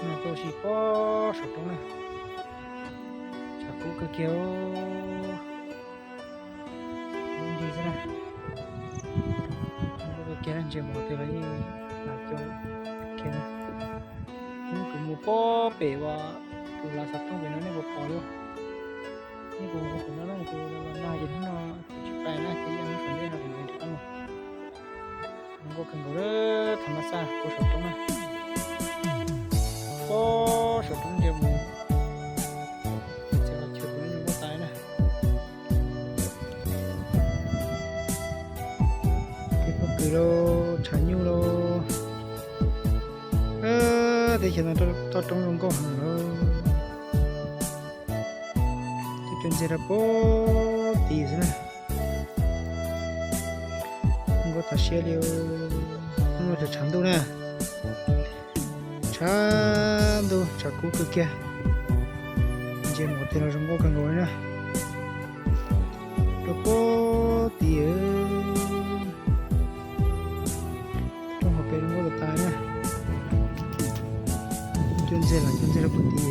Noj tuaj ua si pob saum roob na. Tshav kub kawg kiag. Lub nrig xwb na. Kub kawg kiag, ntsia mus qhov twg los yeej hnav cua kiag na. Hnub kuv mus pob pem uas tus lav xov tooj pem no nej puas pom li? Nej puas mus pem no na, tus lav no ces hnub no kuv tsis pais na ces ib hnub tom ntej no kuv mam li rov qab mus. Zoo nkauj kawg nkaus li, thaum no xa puag saum roob na. Pob saum roob ntsia mus, txawm los chaw kuv zoo nkauj tas na. Tej pob kws lauj, tshav nyuj lauj. Teb chaws no toj roob zoo nkauj heev lauj. Cua ntxig rau pob tid xwb na. Zoo nkauj tas siab li. Hnub no tshav ntuj na, tshav ntuj tshav kub kawg kiag. Ntsia mus qhov twg los zoo nkauj kawg nkaus li na. Rau pob tid, roob hauv pes zoo nkauj tas tas na. Cua ntxig los cua ntxig rau pob tid,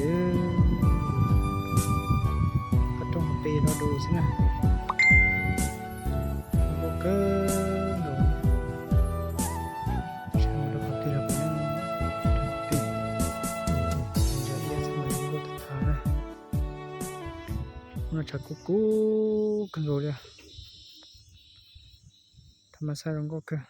qhov roob hauv pes no dus xwb na. Zoo nkauj kawg nkaus. Saib rau qhov twg los pem, rau qhov twg, ntsia ib yam xwb mas zoo nkauj tas tas na. Hnub no tshav kub kub kawg nkaus li. Thaum mas xa zoo nkauj kawg.